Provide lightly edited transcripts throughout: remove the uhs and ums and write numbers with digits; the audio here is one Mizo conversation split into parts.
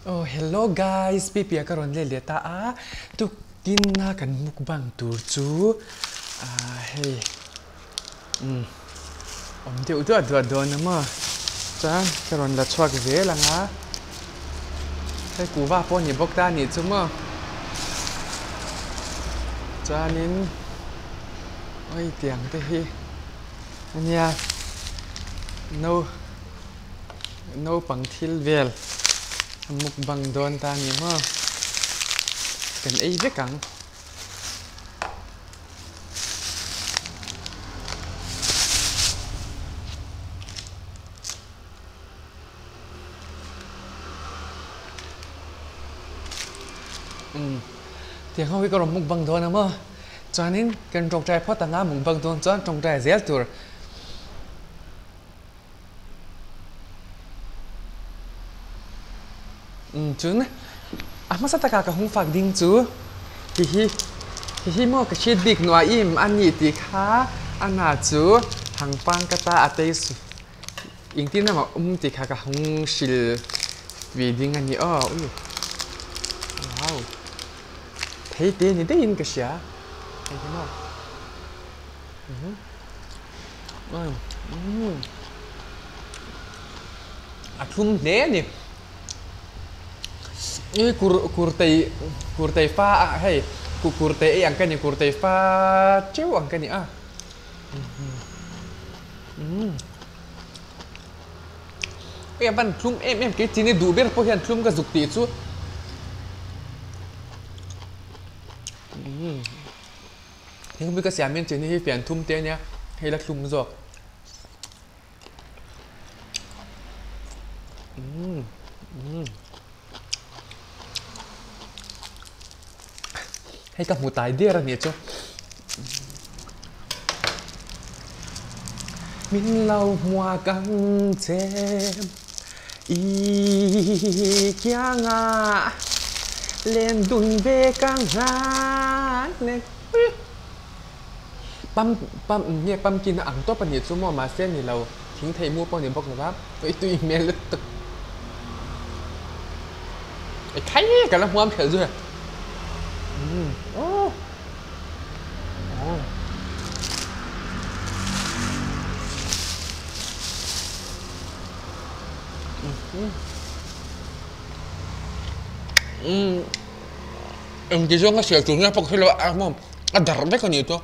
Oh hello guys Pipi a ka rawn let leh ta a tukin a kan mukbang tur chu ah hei umm awm deuh duah duah dawn a maw chuan ka rawn la chhuak zel ang a hei kuhva pawh a ni bawk ta a nih chu maw chuanin awi tiang te hi ania no. Naupang thil vel a mukbang dawn ta ni maw? Kan ei vek ang. Umm tiang ho hi ka rawn mukbang dawn a maw? Chuanin kan tawngtai phawt ang a mukbang dawn chuan tawngtai zel tur. Cun a hmasa takah ka hung fak ding cu hihi hihi maw ka hriat bik nuah im a nih ti kha a na cu hangpang ka ta a tei ingtin emaw um ti kha ka hung hril ve ding a ni aw. Wow. Thei te ni deuhin ka hria. Hei hi maw. A thlum hle a ni. I kur kurtei kurtei fa ah hei kurtei ei ang ka ni kurtei fa teuh ang ka ni a. Hei a van thlum em em kei chini duh ber pawh hian thlum ka zuk tih chu. Heng bik a siam hian chini hi fian thum te ania hei la thlum zawk. Hei ka hmu tai der a nih chu. Min lo hmuak ang che i kianga len dun ve ka nghak nen Pam pam nge pumpkin a ang tawp a nih chu maw mahse ni lo thing thei mu pawh a ni bawk lo va i tui hmel lutuk i khai ka la hmuam thelh zui aw. Engti zawng a sial tur nge pawh ka hre lo a maw a darh vek a nih chu.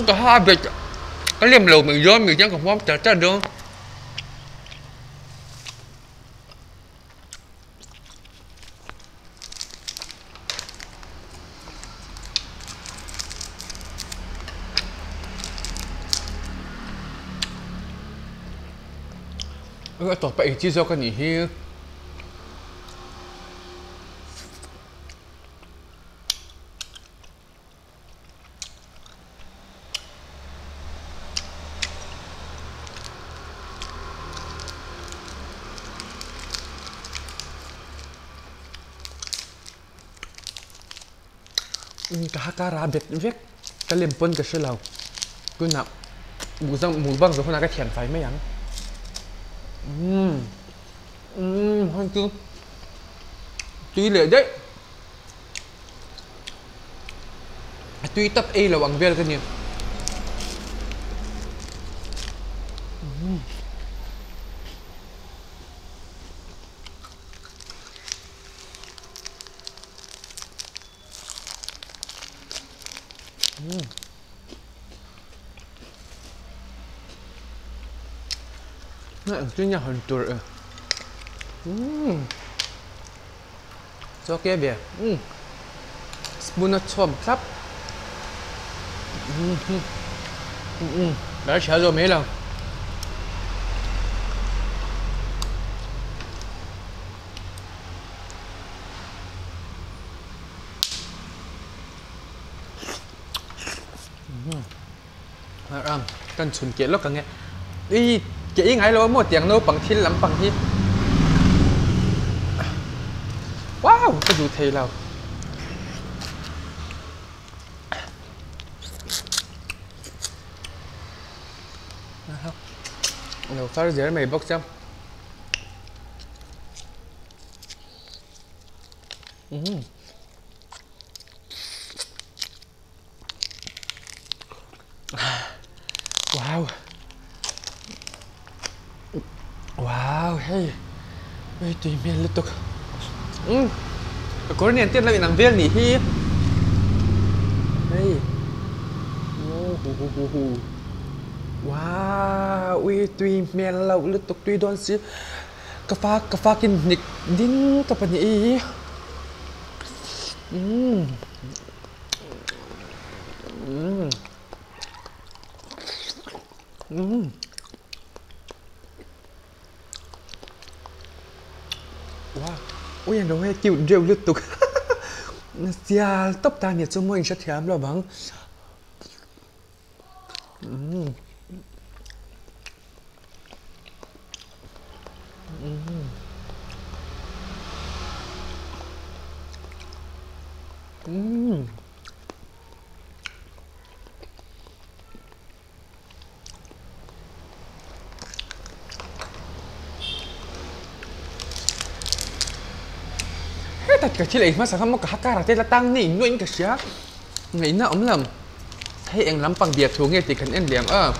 Ka ha bet ka lem lo mai dawn mi chuan ka huam chat chat dawn. A tawp a ei chi zawk a nih hi. Ka ha kar a bet vek ka lem pawn ka hre lo tunah mukbang zawh hunah ka thiam fai mai ang umm umm hei chu tui leh daih. A tui tak ei lo ang vel ka ni. Engtin nge han tur e. Chaw ke ve umm spoon a chhuam thlap umm ka hria zawh mai lo. Kan chhun keh lawk ang e. I keh i ngai lo a maw tiang naupang thil lampang hi. Wow! Ka duh thei lo. Lo far zel mai bawk chuan. Umm. Wow. Wow, hei. Hei tui hmel lutuk. Umm. Ka kawr nen tiat lo inang vel nih hi. Hei. Wow, ui tui hmel loh lutuk tui dawn si. Ka fa ka fakin hnik ding tawp a nih hi. Umm. Umm. Umm. Wow. Ui an lo hei cute reuh lutuk. Sial tawp ta nia chu maw in hrethiam lo vang. Umm. Umm. Umm. Heta ka thil ei hmasa kha maw ka ha kar ah te la tang nei nuaih in ka hria ngaihna awm lo hei eng lampang bia thu nge tih kan en leh ang aw.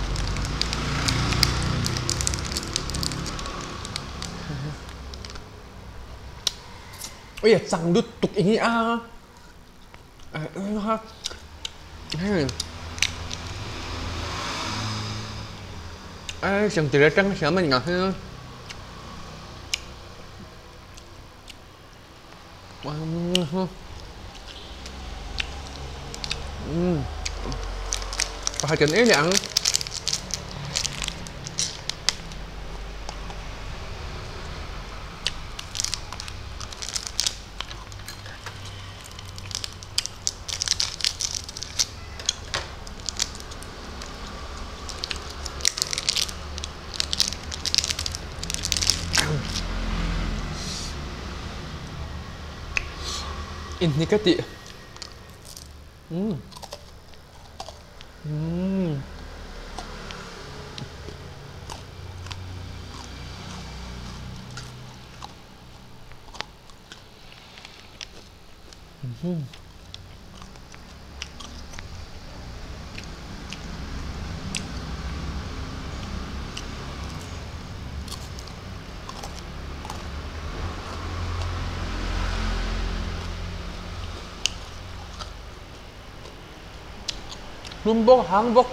Ui a chang lutuk eng hi a. Ai siam tir atang siam a ni ngah hi. Pakhat kan ei leh ang. Inhni ka tih. Umm. Umm. Hlum bawk hang bawk.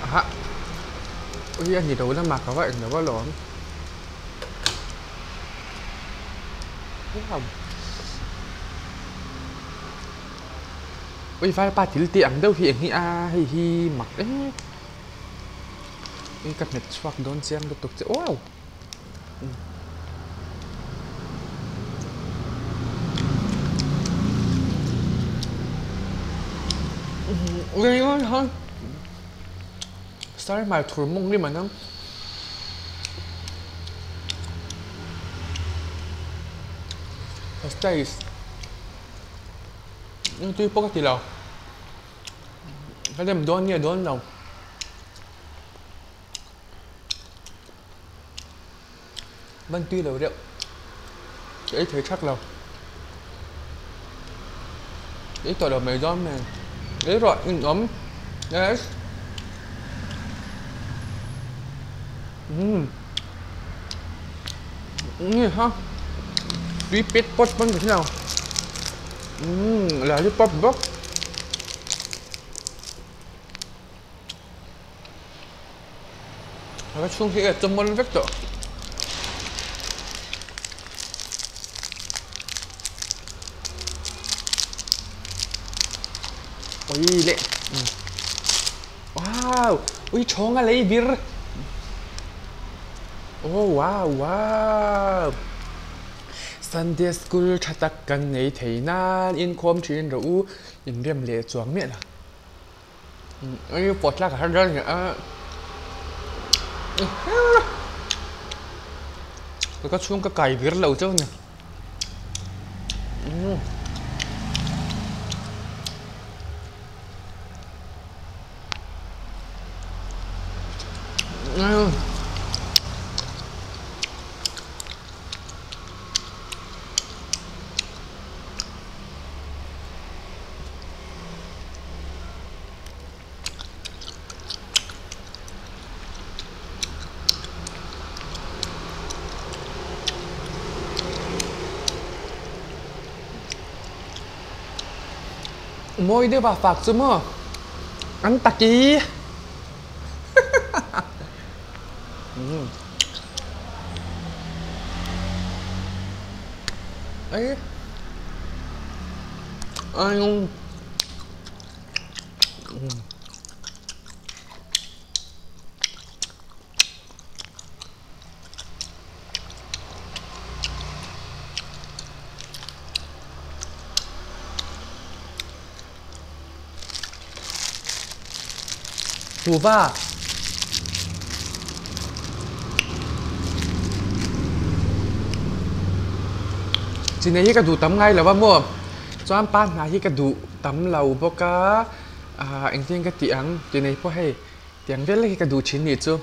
Aha ui a ni lo lamah ka va eng lo alawm wow ui vaipa thil tih ang deuh hi eng hi a hei hi mak em ka hmet chhuak dawn chiang lutuk che wow. Sir hmai thur mawng rim an ang. Taste. Tui pawh ka ti lo. Ka lem dawn nge dawn lo. Ban tui lo reuh ka ei thei thak lo ei tawh lo mai dawn mai ei rawh in awm yes umm nge ha tui pet pawt pawn ka hre lo umm lollipop bawk. A chhung hi a chawmawl vek tawh. Ui leh. Wow! Ui chhawng a lei vir. Oh wow wow Sunday school tha tak kan nei thei nan inkhawm thin rawh u inrem leh chuang miah lo. Ei pawt tlak a har dawn nia a ka chhung ka kai vir lo chauh a ni. Mawi deuh a fak chu maw an taki Ei Kuhva. Chinei hi ka duh tam ngai lo a maw? Chuan pa hna hi ka duh tam lo bawk a, ah engtin ka tih ang chinei pawh hei tiang vel hi ka duh thin nih chu.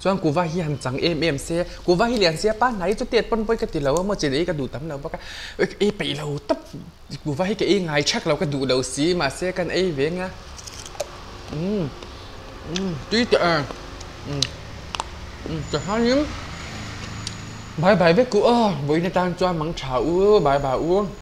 Chuan kuhva hi han chang em em se, kuhva hi lian sia pa hna hi chu tet pawn pawi ka ti lo a maw chinei hi ka duh tam lo bawk a, ei peih lo tawp Kuhva hi ka ei ngai thak lo ka duh lo si mahse kan ei ve anga umm umm tui teh e umm umm tihianin bye bye vek u aw vawiin atan chuan mang tha u bye bye u.